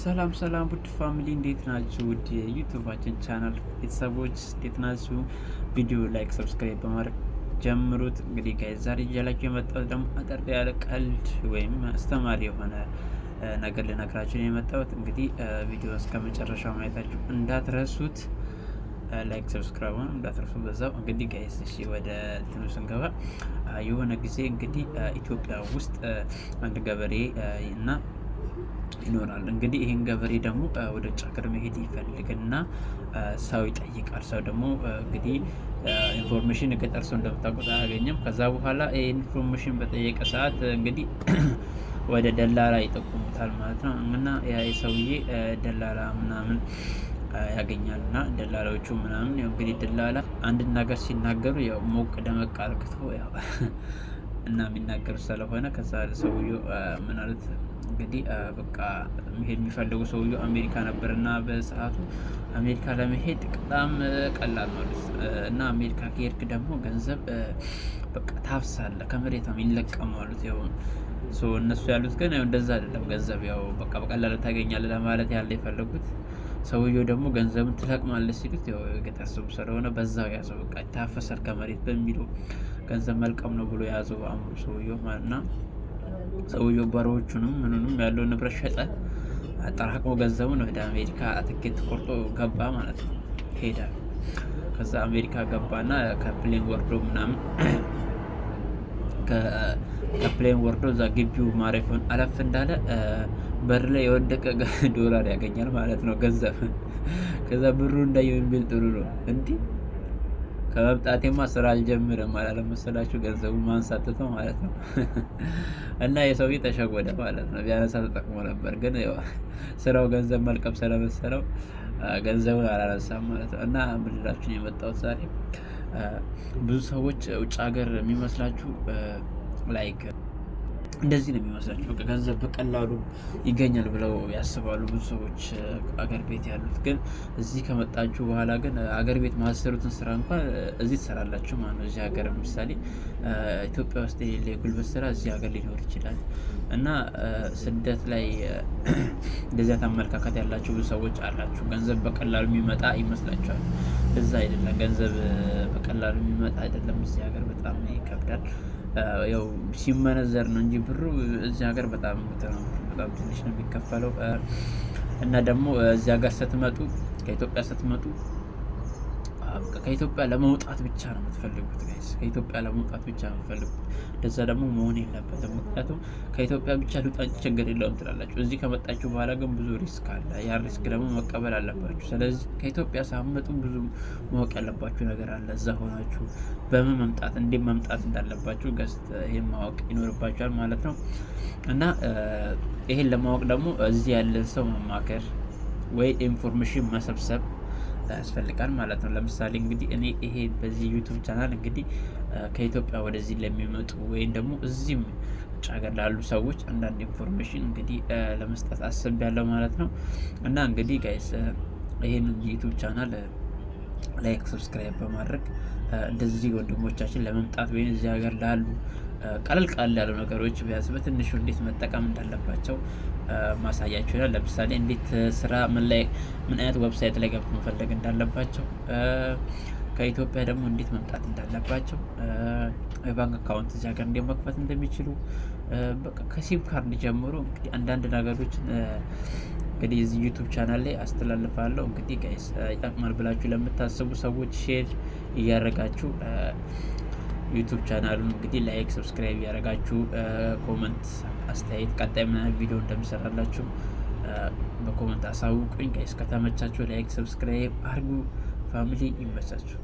ሰላም ሰላም ውድ family፣ እንዴት ናችሁ? ውድ የ YouTube ኣችን channel ቤተሰቦች እንዴት ናችሁ? ቪዲዮ like፣ subscribe በማድረግ ጀምሩት። እንግዲህ guys፣ ዛሬ ይዤላችሁ የመጣሁት ደግሞ አጠር ያለ ቀልድ ወይም አስተማሪ የሆነ ነገር ልነግራችሁ ነው የመጣሁት። እንግዲህ ቪዲዮ እስከ መጨረሻው ማየታችሁ እንዳትረሱት፣ like subscribe እንዳትረሱ በዛው። እንግዲህ guys፣ እሺ ወደ እንትኑ ስንገባ የሆነ ጊዜ እንግዲህ ኢትዮጵያ ውስጥ አንድ ገበሬ እና ይኖራል። እንግዲህ ይህን ገበሬ ደግሞ ወደ ውጭ ሀገር መሄድ ይፈልግና ሰው ይጠይቃል። ሰው ደግሞ እንግዲህ information የገጠር ሰው እንደምታውቁት አያገኝም። ከዛ በኋላ ይህ information በጠየቀ ሰዓት እንግዲህ ወደ ደላላ ይጠቁሙታል ማለት ነው። እና ያ ሰውዬ ደላላ ምናምን ያገኛል እና ደላላዎቹ ምናምን ያው እንግዲህ ደላላ አንድን ነገር ሲናገሩ ያው ሞቅ ደመቅ አርግቶ ያው እና የሚናገሩ ስለሆነ ከዛ ሰውዬው ምን አሉት፣ እንግዲህ በቃ መሄድ የሚፈልጉ ሰውዬው አሜሪካ ነበር እና በሰዓቱ አሜሪካ ለመሄድ በጣም ቀላል ነው እና አሜሪካ ከሄድክ ደግሞ ገንዘብ በቃ ታፍሳለህ፣ ከመሬቷም ይለቀማሉት። ያው እነሱ ያሉት ግን ያው እንደዛ አይደለም። ገንዘብ ያው በቃ በቀላሉ ታገኛለህ ለማለት ያለ የፈለጉት፣ ሰውየው ደግሞ ገንዘብን ትለቅማለህ ሲሉት ያው የገጠር ሰው ስለሆነ በዛው ያዘው፣ በቃ ይታፈሳል ከመሬት በሚለው ገንዘብ መልቀም ነው ብሎ የያዘው አእምሮ ሰውየው ማለት ነው። ሰውየው በሬዎቹንም ምኑንም ያለውን ንብረት ሸጠ፣ አጠራቅሞ ገንዘቡን ወደ አሜሪካ ትኬት ቆርጦ ገባ ማለት ነው። ሄደ። ከዛ አሜሪካ ገባና ከ plane ወርዶ ምናምን ከ plane ወርዶ እዛ ግቢው ማረፊያውን አለፍ እንዳለ በር ላይ የወደቀ ዶላር ያገኛል ማለት ነው፣ ገንዘብ። ከዛ ብሩ እንዳየው የሚል ጥሩ ነው፣ እንዲህ ከመምጣቴማ ስራ አልጀምርም አላለም መሰላችሁ? ገንዘቡ ማንሳት ትቶ ማለት ነው። እና የሰውዬ ተሸወደ ማለት ነው። ቢያነሳ ተጠቅሞ ነበር፣ ግን ስራው ገንዘብ መልቀም ስለመሰለው ገንዘቡን አላነሳም ማለት ነው። እና ምንላችሁ የመጣሁት ዛሬ ብዙ ሰዎች ውጭ ሀገር የሚመስላችሁ like እንደዚህ ነው የሚመስላቸው። በቃ ገንዘብ በቀላሉ ይገኛል ብለው ያስባሉ ብዙ ሰዎች አገር ቤት ያሉት። ግን እዚህ ከመጣችሁ በኋላ ግን አገር ቤት ማትሰሩትን ስራ እንኳን እዚህ ትሰራላችሁ ማለት ነው። እዚህ ሀገር ለምሳሌ ኢትዮጵያ ውስጥ የሌለ የጉልበት ስራ እዚህ ሀገር ሊኖር ይችላል። እና ስደት ላይ እንደዚያ አመለካከት ያላችሁ ብዙ ሰዎች አላችሁ። ገንዘብ በቀላሉ የሚመጣ ይመስላችኋል። እዛ አይደለም፣ ገንዘብ በቀላሉ የሚመጣ አይደለም። እዚህ ሀገር በጣም ይከብዳል። ያው ሲመነዘር ነው እንጂ ብሩ እዚህ ሀገር በጣም በጣም ትንሽ ነው የሚከፈለው። እና ደግሞ እዚህ ሀገር ስትመጡ፣ ከኢትዮጵያ ስትመጡ ከኢትዮጵያ ለመውጣት ብቻ ነው የምትፈልጉት guys። ከኢትዮጵያ ለመውጣት ብቻ ነው የምትፈልጉት። እንደዛ ደግሞ መሆን የለበትም። ምክንያቱም ከኢትዮጵያ ብቻ ልውጣ እንጂ ችግር የለውም ትላላችሁ። እዚህ ከመጣችሁ በኋላ ግን ብዙ risk አለ። ያ risk ደግሞ መቀበል አለባችሁ። ስለዚህ ከኢትዮጵያ ሳትመጡ ብዙ ማወቅ ያለባችሁ ነገር አለ። እዛ ሆናችሁ በምን መምጣት፣ እንዴት መምጣት እንዳለባችሁ guys ይሄን ማወቅ ይኖርባችኋል ማለት ነው። እና ይሄን ለማወቅ ደግሞ እዚህ ያለን ሰው መማከር ወይ information መሰብሰብ ያስፈልጋል ማለት ነው። ለምሳሌ እንግዲህ እኔ ይሄ በዚህ YouTube channel እንግዲህ ከኢትዮጵያ ወደዚህ ለሚመጡ ወይም ደግሞ እዚህም ውጭ ሀገር ላሉ ሰዎች አንዳንድ information እንግዲህ ለመስጠት አስቤያለሁ ማለት ነው። እና እንግዲህ guys፣ ይሄንን YouTube channel like፣ subscribe በማድረግ እንደዚህ ወንድሞቻችን ለመምጣት ወይም እዚህ ሀገር ላሉ ቀለል ቀለል ያሉ ነገሮች ቢያንስ በትንሹ እንዴት መጠቀም እንዳለባቸው ማሳያችሁ ይሆናል። ለምሳሌ እንዴት ስራ ምን ላይ፣ ምን አይነት website ላይ ገብቶ መፈለግ እንዳለባቸው፣ ከኢትዮጵያ ደግሞ እንዴት መምጣት እንዳለባቸው፣ የባንክ account እዚህ ሀገር እንዴት መክፈት እንደሚችሉ፣ በቃ ከ SIM card ጀምሮ እንግዲህ አንዳንድ ነገሮችን እንግዲህ እዚህ YouTube channel ላይ አስተላልፋለሁ። እንግዲህ guys፣ ይጠቅማል ብላችሁ ለምታስቡ ሰዎች share እያደረጋችሁ YouTube channel ኡን እንግዲህ like፣ subscribe እያደረጋችሁ፣ comment አስተያየት፣ ቀጣይ ምን አይነት ቪዲዮ እንደምሰራላችሁ በ comment አሳውቁኝ። Guys፣ ከተመቻችሁ like፣ subscribe አድርጉ። Family፣ ይመቻችሁ።